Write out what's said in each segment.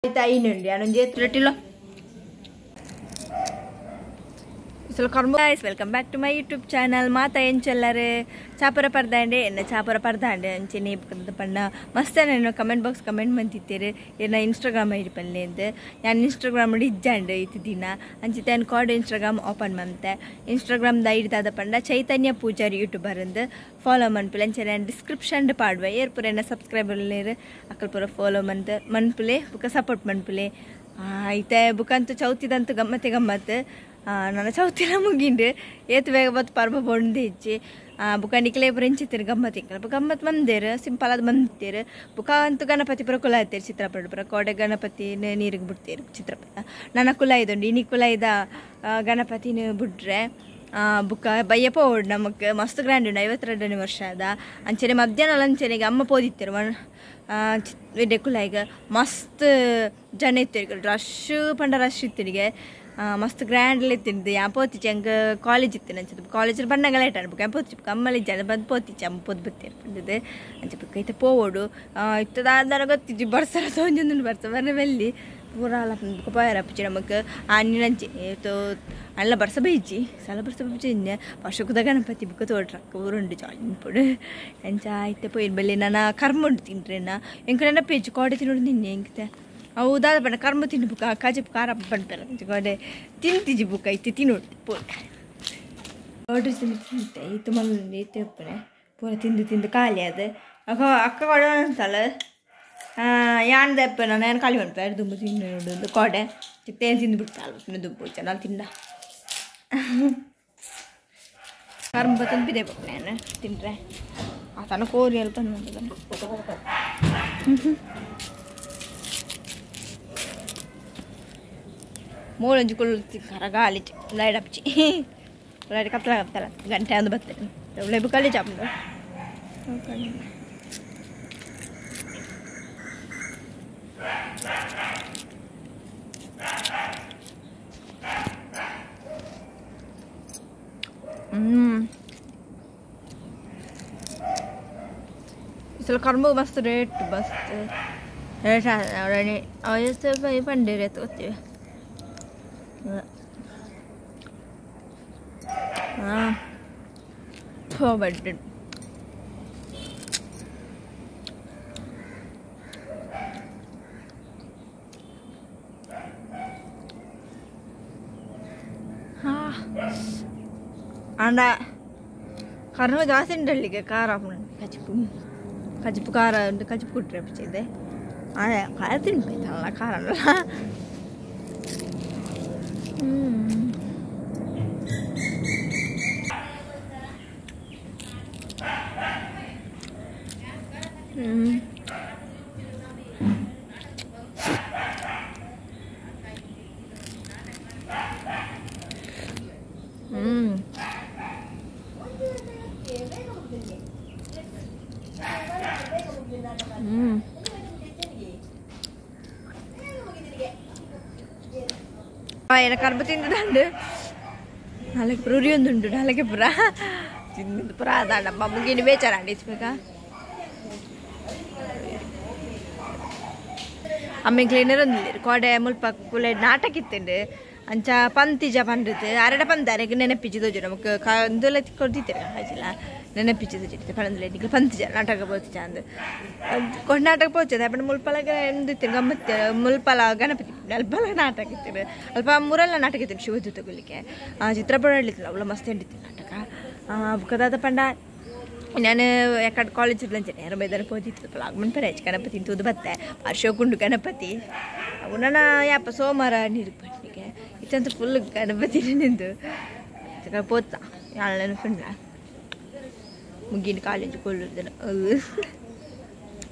Guys, welcome back to my YouTube channel. Mata enchellare chapara pardande enna chapara pardande anchene panna mastana enna comment box comment mantittere enna Instagram ID pallende yan Instagram id ijjande itti dina anchite an code Instagram open mante Instagram da ID dada panna Chaitanya Pujari YouTuber endu follow manpule anchene an description ಡು paduve er pura enna subscriber lere akal pura follow mante manpule buka support manpule ite bukantu chautidantu gammate gammate ನನ್ನ ಚೌತಿನ ಮುಗಿಂಡು ಏತು ಬೇಗ ಬತ್ತು ಪರ್ಬ ಬೊಂಡು ಹೆಚ್ಚಿ ಬುಕ್ಕ ನಿಕ್ಲೆ ಪುರ ಗಮ್ಮತ್ ಇಂಕಲ ಗಮ್ಮತ್ ಮಂದೇರು ಸಿಂಪಲ್ ಅದು ಮಂತೇರು ಬುಕ್ಕ ಅಂತೂ ಗಣಪತಿ ಪುರ ಕುಲ ಆಯ್ತೇರು ಚಿತ್ರಪಟ ಪುರ ಕೋಡೆ ಗಣಪತಿ ನೀರಿಗೆ ಬಿಡ್ತೇರು ಚಿತ್ರಪಟ ನನ್ನ ಕುಲ ಇದುಂಡು ಇನಿ ಕುಲ ಇದ ಗಣಪತಿನ ಬಿಡ್ರೆ ಬುಕ್ಕ ಬಯ್ಯಪ್ಪ ಓಡ್ ನಮಕ್ ಮಸ್ತ್ ಗ್ರ್ಯಾಂಡ್ ಉಂಡು 52ನೇ ವರ್ಷ ಅದ ಅಂಚನೆ ಮಧ್ಯಾಹ್ನ ಲಂಚನೆಗೆ ಅಮ್ಮ ಪೋದಿತ್ತೇರು ಕುಲಾಯಿಗ ಮಸ್ತ್ ಜನ ಇತ್ತೇರು ರಶ್ ಪಂಡ ರಶ್ ಇತ್ತಿರಿಗೆ ಮಸ್ತ್ ಗ್ರ್ಯಾಂಡ್ಲಿ ತಿಂದು ಯಾ ಪೋತಿಚೆ ಹಂಗೆ ಕಾಲೇಜ್ ಇತ್ತು ಅಂಚೆ ಕಾಲೇಜಲ್ಲಿ ಬಣ್ಣಗಳ ಇಟ್ಟಾಣ ಬುಕ್ಕ ಪೋತಿಚೆ ಕಮ್ಮಲಿ ಜನ ಬಂದು ಪೋತಿಚೆ ಅಮ್ಮ ಪೋದು ಬತ್ತೀರು ಬಂದಿದ್ದು ಅಂಚೆ ಬುಕ್ಕ ಇತ್ತ ಪೋವೋಡು ಇತ್ತದ ಗೊತ್ತಿಜ್ಜಿ ಬರ್ಸರ ತೋಂಜೊಂದು ಬರ್ಸ ಬರ್ನ ಬೆಲ್ಲಿ ಪೂರ ಬುಕ್ಕ ಪೋಯಾರಪ್ಪಚ್ಚಿ ನಮಕ್ ಅಂಚೆ ತೋ ಅಲ್ಲ ಬರ್ಸ ಬೈಜಿ ಸಲ ಬರ್ಸ ಬೈಜಿ ಇನ್ನ ವರ್ಷಕ್ಕದ ಗಣಪತಿ ಬುಕ್ಕ ತೋಟ್ರಕ್ಕ ಊರುಂಡು ಜಾಲಿ ಅಂಚ ಇತ್ತೆ ಪೋಯಿನ ಬಲ್ಲಿ ನಾನು ಕರ್ಮ ಉಂಟು ತಿಂಟ್ರೇನ ಎಂಕ ನೆನಪೇಜು ಕೋಡೆ ತಿನ್ನೋಡು ನಿನ್ನೆ ಎಂಕತೆ ಹೌದಾದ ಬಣ್ಣ ಕರ್ಮ ತಿನ್ನು ಬುಕ್ಕ ಕಾಜಿಪ್ ಖಾರ ಬಣ್ಣ ಗೋಡೆ ತಿಂತಿಜಿ ಬುಕ್ಕ ಇತ್ತು ತಿನ್ನೋಡು ಪೂರ ಆರ್ಡರ್ ತಿಂದು ತಿಂತೆ ಇತ್ತು ಮಲ್ಲ ಇತ್ತು ಇಪ್ಪನೆ ಪೂರ ತಿಂದು ತಿಂದು ಖಾಲಿ ಅದು ಅಕ್ಕ ಅಕ್ಕ ಕೊಡ ಅಂತಲ್ಲ ಯಾನ್ದ ಎಪ್ಪ ನಾನು ಏನು ಖಾಲಿ ಮಾಡ್ತಾರೆ ದುಂಬು ತಿನ್ನು ಕೋಡೆ ಚಿತ್ತೇನು ತಿಂದು ಬಿಡ್ತಾಳ ದುಂಬು ಚೆನ್ನಾಗಿ ತಿಂದ ಕರ್ಮ ತಂದು ಬಿದೆ ಬುಕ್ಕ ನಾನು ತಿಂದರೆ ಆತನ ಕೋರಿ ಎಲ್ಲ ತಂದು ಮೂರೊಂಜಿ ಕುಳ್ಳು ಕರಗಾಲಿ ಲೈಟ್ ಅಪ್ಚಿ ಲೈಟ್ ಕತ್ತಲ ಕತ್ತಲ ಗಂಟೆ ಅಂದು ಬರ್ತೇನೆ ಒಳ್ಳೆ ಬುಕ್ಕಲ್ಲಿ ಚಾಪುಂಡು ಈ ಸಲ ಕರ್ಮ ಮಸ್ತ್ ರೇಟ್ ಮಸ್ತ್ ರೇಟ್ ಪಂಡೇರಿ ತಗೋತೀವಿ ಬಡ್ ಅಂಡ ಕರ್ಮ ಜಾಸ್ತಿ ಉಂಟಲ್ಲಿಗೆ ಖಾರ ಕಜಿಪು ಕಜಿಪು ಖಾರ ಉಂಟು ಕಜಿಪು ಕುಟ್ರೆ ಇದೆ ಖಾರ ತಿನ್ಬೇಕಲ್ಲ ಖಾರ ಅಲ್ಲ. ಏನ ಕರ್ಬ ತಿಂದದಂಡು ನಾಲ್ಕು ಪುರ ಉರಿಯೊಂದುಂಡು ನಾಲ್ಕೆ ಪುರ ತಿಂದು ಪುರ ಅದಾಂಡಮ್ಮ ಮುಗಿನ ಬೇಚಾರ ಇಸ್ಬೇಕಾ ಅಮ್ಮೆ ಕ್ಲೀನರ್ ಒಂದು ಕೋಡೆ ಮುಲ್ಪ ಕುಲೆ ನಾಟಕ ಇತ್ತುಂಡು ಅಂಚ ಪಂತಿಜ ಪಂಡಿತು ಅರಡ ಪಂದ ಅರೆಗೆ ನೆನಪಿಚ್ಚಿ ತೋಜು ನಮಕ್ ಕಂದುಲ ಕೊಡ್ತಿತ್ತಾರೆ ಹಾಜಿಲ್ಲ ನೆನಪಿಚ್ಚಿ ತೋಜಿತ್ತು ಪಂದುಲ ನಿಕ್ಲು ಪಂತಿಜ ನಾಟಕ ಪೋತಿಜ ಅಂದು ಕೊಂಡು ನಾಟಕ ಪೋಚದ ಅಪ್ಪಣ ಮುಲ್ಪಲ ಎಂದಿತ್ತು ಗಮ್ಮತ್ತು ಮುಲ್ಪಲ ಗಣಪತಿ ಅಲ್ಪಲ ನಾಟಕ ಇತ್ತು ಅಲ್ಪ ಮುರಲ್ಲ ನಾಟಕ ಇತ್ತು ಶಿವದೂತ ತಗೊಳ್ಳಿಕ್ಕೆ ಚಿತ್ರಪಟ ಹೇಳಿತ್ತು ಅವಳ ಮಸ್ತ್ ಹಿಡಿತು ನಾಟಕ ಬುಕ್ಕದಾದ ಪಂಡ ನಾನು ಯಾಕಡೆ ಕಾಲೇಜ್ ಇರ್ಲಂಚನೆ ಯಾರೋ ಬೈದಾರ ಪೋತಿತ್ತು ಲಾಗ್ಮನ್ ಪರ ಹೆಚ್ಚು ಗಣಪತಿ ತೂದು ಬತ್ತೆ ಅಶೋಕುಂಡು ಗಣಪತಿ ಅವು ನನ್ನ ಯಾಪ ಸೋಮವಾರ ನೀರು ಪಟ್ಟಿಗೆ ಇತ್ತಂತ ಫುಲ್ ಗಣಪತಿ ನಿಂದು ಪೋತ ಯಾಳ ನೆನಪಿಲ್ಲ ಮುಗಿನ ಕಾಲೇಜ್ ಕೊಲ್ಲುದಿನ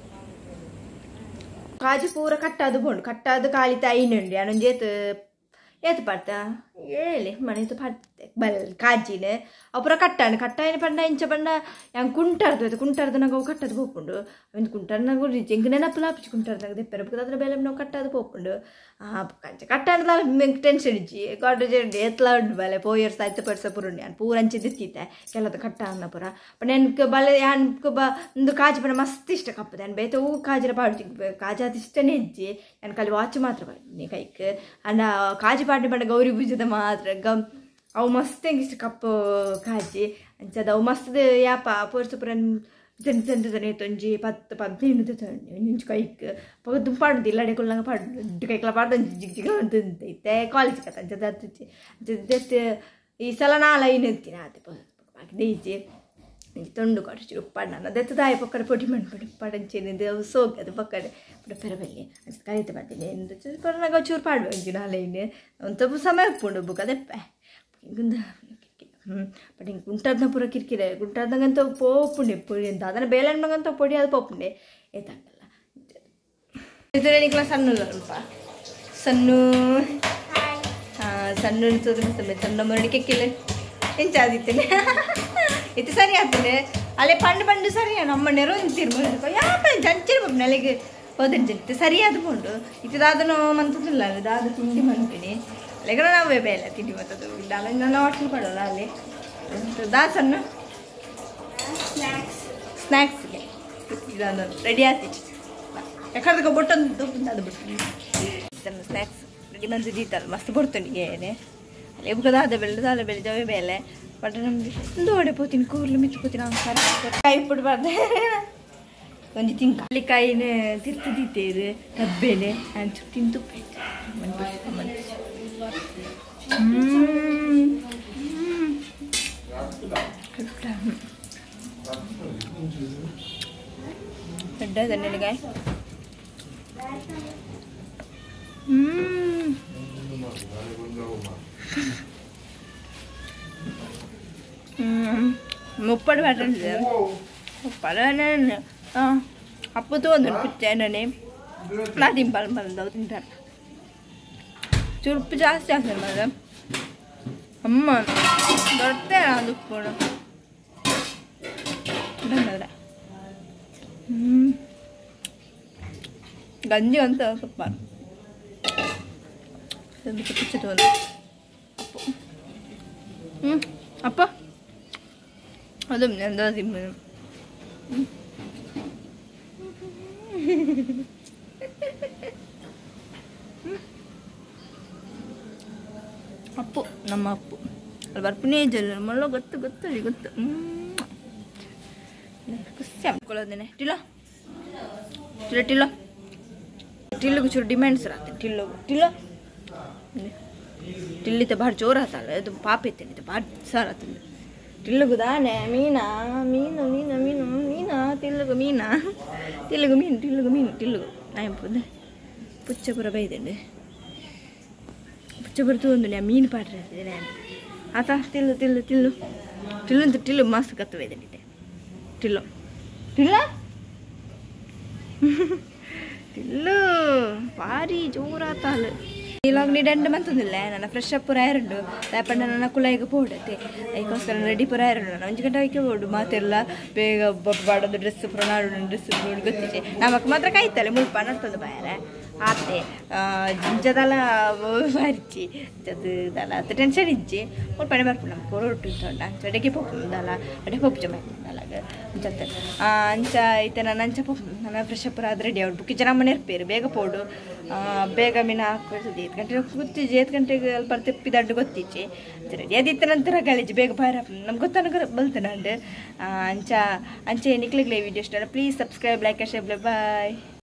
ಕಾಜು ಪೂರ ಕಟ್ಟಾದು ಬೋಂಡು ಕಟ್ಟಾದು ಖಾಲಿ ತಾಯಿನುಂಡು ಯಾನೊಂಜಿ ಏತು ಏತು ಪಾಡ್ತ ಏಳೆ ಮನೆತು ಪತ್ತೆ ಬಲ್ ಕಾಜಿನೆ ಅಪುರ ಕಟ್ಟಾಣ ಕಟ್ಟಾಯಿನ ಪಂಡ ಇಂಚ ಪಂಡ ಯಾಂಗ್ ಕುಂಟಾರ್ದು ಕುಂಟಾರ್ದು ನಂಗೆ ಅವು ಕಟ್ಟದು ಪೋಪುಂಡು ಅವಿಂದು ಕುಂಟಾರ್ನಾಗ ಎಂಕ್ ನೆನಪುಲ ಆಪುಜಿ ಕುಂಟಾರ್ದಾಗ ದೆಪ್ಪೆರೆ ಬೊಕ್ಕ ಅದ್ರ ಬೇಲೆ ನಾವು ಕಟ್ಟಾದು ಪೋಪುಂಡು ಅಂಚ ಕಟ್ಟಾಣದ ಮೆಂಕ್ ಟೆನ್ಷನ್ ಇಜ್ಜಿ ಕಾಟೇಜ್ ಉಂಡು ಎತ್ಲ ಉಂಡು ಬಲೆ ಪೋಯರ್ಸ್ ಆಯ್ತು ಪರ್ಸ ಪುರುಂಡು ಯಾನ್ ಪೂರ ಅಂಚೆ ದೆತ್ತಿತ್ತೆ ಕೆಲದ ಕಟ್ಟಾಣ ಪೂರ ಪಂಡ ಎನ್ಕ್ ಬಲೆ ಯಾನ್ಕ್ ಬ ಉಂದು ಕಾಜಿ ಪಂಡ ಮಸ್ತ್ ಇಷ್ಟ ಕಪ್ಪದ ಯಾನ್ ಬೇತೆ ಹೂ ಕಾಜಿರ ಪಾಡ್ಜಿ ಕಾಜಿ ಅದು ಇಷ್ಟನೇ ಇಜ್ಜಿ ಯಾನ್ ಖಾಲಿ ವಾಚ್ ಮಾತ್ರ ಪಾಡ್ನಿ ಕೈಕ್ ಅಂಡ ಕಾಜಿ ಪಾಡ್ನಿ ಪಂಡ ಗೌರಿ ಪೂಜೆದ ಮಾತ್ರ ಗಮ್ ಅವು ಮಸ್ತ್ ಎಂಕ್ ಇಷ್ಟ ಕಪ್ಪು ಕಾಜಿ ಅಂಚದ ಅವು ಮಸ್ತ್ ಯಾಪ ಪೋರ್ಸ ಪೂರ ಜನ ಜನ ಜನ ಒಂಜಿ 10 15 ಒಂಜಿ ಕೈಕ್ ಪೊಗ ದುಂಪಾಡುದು ಇಲ್ಲಡೆ ಕುಲ್ಲಂಗ ಪಾಡು ಕೈಕ್ಲ ಪಾಡ್ದು ಒಂಜಿ ಜಿಗ್ ಜಿಗ್ ಅಂತ ಇತ್ತೆ ಕಾಲೇಜ್ ಕಥ ಅಂಚದ ಅತ್ತುಜಿ ಅಂಚ ಈ ಸಲ ನಾಲ್ ಐನ್ ಎತ್ತಿನ ಆತೆ ಬಾಕಿ ದೇಜಿ ಒಂಜಿ ತೊಂಡು ಕೊಡ್ಚಿ ಉಪ್ಪಾಡ ದೆತ್ತ ದಾಯ ಪೊಕ್ಕಡೆ ಪೊಡಿ ಮನ್ಪುಂಡು ಉಪ್ಪಾಡಂಚೇನಿಂದು ಅವು ಸೋಗ್ ಅದು ಪೊಕ್ಕಡೆ ಪುಡ ಪೆರಬಲ್ಲಿ ಅಂಚ ಕಲಿತ ಪಾಡ್ತೀನಿ ಪೊರನಾಗ ಚೂರು ಪಾಡುವ ಒಂಜಿ ನಾಲೈನ್ ಒಂತ ಸಮಯ ಉಪ್ಪುಂಡು ಬುಕ್ಕ ದೆಪ್ಪೆ ಬಟ್ ಹಿಂಗೆ ಗುಂಟಾದ್ನ ಪೂರ ಕಿರಿಕಿರೆ ಗುಂಟಾದ್ನಾಗಂತ ಪೋಪುಂಡೆ ಪೊಡಿ ಅಂತ ಅದನ್ನ ಬೇಲಣ್ಣಗಂತ ಪೊಡಿ ಅದು ಪೋಪುಂಡೆ ಏತಾಂಡಲ್ಲ ಇದು ಸಣ್ಣ ಸಣ್ಣ ಸಣ್ಣ ಸಣ್ಣ ಮರಳಿ ಕೆಕ್ಕಿಲ್ಲ ಎಂಚಾದಿತ್ತೇನೆ ಇದು ಸರಿ ಆಗ್ತದೆ ಅಲ್ಲೇ ಪಂಡು ಪಂಡು ಸರಿ ನಮ್ಮ ನೆರವು ತಿರ್ಬೋದು ಯಾಪ ಜಂಚಿರ್ ಪಂಪು ಅಲ್ಲಿಗೆ ಹೋದಂಚಿತ್ತು ಸರಿಯಾದ ಪುಂಡು ಇತ್ತದಾದನು ಮಂತದಿಲ್ಲ ದಾದ ತಿಂಡಿ ಮಂತೀನಿ ಅಲ್ಲಿಗೆ ನಾವೇ ಬೇಲೆ ತಿಂಡಿ ಮತ್ತದು ಇಲ್ಲ ನಾನು ಹೋಟ್ಲ್ ಕೊಡೋಲ್ಲ ಅಲ್ಲಿ ದಾಸನ್ನು ಸ್ನ್ಯಾಕ್ಸ್ಗೆ ಇದೊಂದು ರೆಡಿ ಆಗ್ತಿತ್ತು ಯಾಕಂದ್ರೆ ಬೊಟ್ಟೊಂದು ಅದು ಬಿಟ್ಟು ಸ್ನ್ಯಾಕ್ಸ್ ರೆಡಿ ಮಂದು ದೀತಲ್ಲ ಮಸ್ತ್ ಬರ್ತುಂಡು ಏನೇ ಅಲ್ಲಿ ಬುಕ್ಕದಾದ ಬೆಳೆ ದಾದ ಬೆಳೆ ಜವೆ ಬೇಲೆ ಬಟ್ ನಮಗೆ ಒಂದು ಒಡೆ ಪೋತೀನಿ ಕೂರ್ಲು ಮಿಚ್ಚು ಪೋತೀನಿ ಕಾಯಿ ಬಿಡಬಾರ್ದು ಒಂಜಿ ತಿಂಕ ಅಲ್ಲಿ ಕಾಯಿನ ತಿರ್ತು ದೀತೇರು ಡಬ್ಬೇಲೆ ಅಂಚು ತಿಂತು ದೊಡ್ಡ ಮುಪ್ಪಡು ಬರ್ತದೆ ಮುಪ್ಪಡು ಅಪ್ಪು ತಗೊಂಡು ಪಿಚ್ಚನೆ ನಾ ತಿಂಬಲ್ ಬಂದವು ತಿಂತಾರೆ ಚುರುಪು ಜಾಸ್ತಿ ಆಗ್ತದೆ ಮಾತ್ರ ಅಮ್ಮ ದೊಡ್ಡ ಅದು ಉಪ್ಪು ಬಂದ್ರೆ ಗಂಜಿ ಅಂತ ಸ್ವಲ್ಪ ಪಿಚ್ಚೆ ತಗೊಂಡು ಅಪ್ಪು ಅಪ್ಪ ಅದು ಎಂತ ತಿಂಬ ಅಪ್ಪು ನಮ್ಮ ಅಪ್ಪು ಅಲ್ಲಿ ಬರ್ಪುನೇ ಜಲ್ಲ ಮಲ್ಲ ಗೊತ್ತು ಗೊತ್ತು ಗೊತ್ತು ಖುಷಿ ಅನ್ಕೊಳ್ಳೋದೇನೆ ಟಿಲೋ ಟಿಲೋ ಟಿಲೋ ಟಿಲ್ಲುಗೆ ಚೂರು ಡಿಮ್ಯಾಂಡ್ಸ್ ಇರತ್ತೆ ಟಿಲ್ಲು ಟಿಲ್ಲೋ ಟಿಲ್ಲಿತ ಭಾರಿ ಜೋರು ಆತಲ್ಲ ಅದು ಪಾಪ ಇತ್ತೇನೆ ಭಾರಿ ಸಾರ್ ಆತಲ್ಲ ಟಿಲ್ಲುಗು ದಾನೆ ಮೀನಾ ಮೀನು ಮೀನು ಮೀನು ಮೀನಾ ತಿಲ್ಲುಗು ಮೀನಾ ತಿಲ್ಲುಗು ಮೀನು ಟಿಲ್ಲುಗು ಮೀನು ಟಿಲ್ಲುಗು ನಾಯಂಪುಂದೆ ಪುಚ್ಚಪುರ ಬೈದಂಡೆ ಪುಚ್ಚಪುರ ತೂಂದು ನಾ ಮೀನು ಪಾಡ್ರೆ ನಾನು ಆತ ತಿಲ್ಲು ತಿಲ್ಲು ತಿಲ್ಲು ಟಿಲ್ಲು ಅಂತ ಟಿಲ್ಲು ಮಸ್ತ್ ಕತ್ತು ಬೈದಂಡಿದ್ದೆ ಟಿಲ್ಲು ಟಿಲ್ಲ ಟಿಲ್ಲು ಭಾರಿ ಜೋರಾತಲ್ಲ ಇವಾಗ ನೀ ದಂಡ ಮಂತಂದಿಲ್ಲ ನನ್ನ ಫ್ರೆಶ್ ಅಪ್ ಪೂರ ಇರಂಡು ದಾಪಂಡ ನನ್ನ ಕುಲಾಯಿಗೆ ಪೋಡತ್ತೆ ಅದಕ್ಕೋಸ್ಕರ ರೆಡಿ ಪೂರ ಇರಂಡು ನಾನು ಒಂಜು ಗಂಟೆ ಐಕೆ ಬೋಡು ಮಾತೆಲ್ಲ ಬೇಗ ಬಾಡೋದು ಡ್ರೆಸ್ ಪೂರ ನಾಡು ಡ್ರೆಸ್ ಗೊತ್ತಿದೆ ನಮಕ್ ಮಾತ್ರ ಕಾಯ್ತಲ್ಲ ಮುಲ್ಪ ನಡ್ತಂದು ಬಾಯಾರೆ ಆತೆ ಜಿಂಜದಲ ಬಾರಿಚ್ಚಿ ಜದಲ ಆತ ಟೆನ್ಷನ್ ಇಜ್ಜಿ ಮುಲ್ಪನೆ ಬರ್ಪು ನಮ್ಮ ಕೊರೊಟ್ಟು ತೊಂಡ ಅಡೆಗೆ ಪೋಪುಂದಲ್ಲ ಅಡೆ ಪೋಪು ಜಮ ಆಯ್ತಂದಲಾಗ ಅಂಚತ್ತೆ ಅಂಚ ಐತೆ ನಾನು ಅಂಚ ಪೋಪು ನನ್ನ ಫ್ರೆಶ್ ಅಪ್ ಆದ ರೆಡಿ ಅವ್ರು ಬುಕ್ಕಿ ಜನ ಮನೆ ಇರ್ಪೇರು ಬೇಗ ಪೋಡು ಬೇಗ ಮೀನು ಹಾಕೋದು 8 ಗಂಟೆ ಗೊತ್ತಿಜ್ಜಿ 8 ಗಂಟೆಗೆ ಅಲ್ಲಿ ಬರ್ತಿಪ್ಪಿ ದಂಡು ಗೊತ್ತಿಜ್ಜಿ ರೆಡಿ ಅದಿತ್ತ ನಂತರ ಗಲೀಜು ಬೇಗ ಬಾರ ನಮ್ಗೆ ಗೊತ್ತಾನ ಬಲ್ತನಂಡು ಅಂಚ ಅಂಚೆ ನಿಕ್ಲಿಗ್ಲೇ ವಿಡಿಯೋ ಇಷ್ಟ please subscribe like share bye.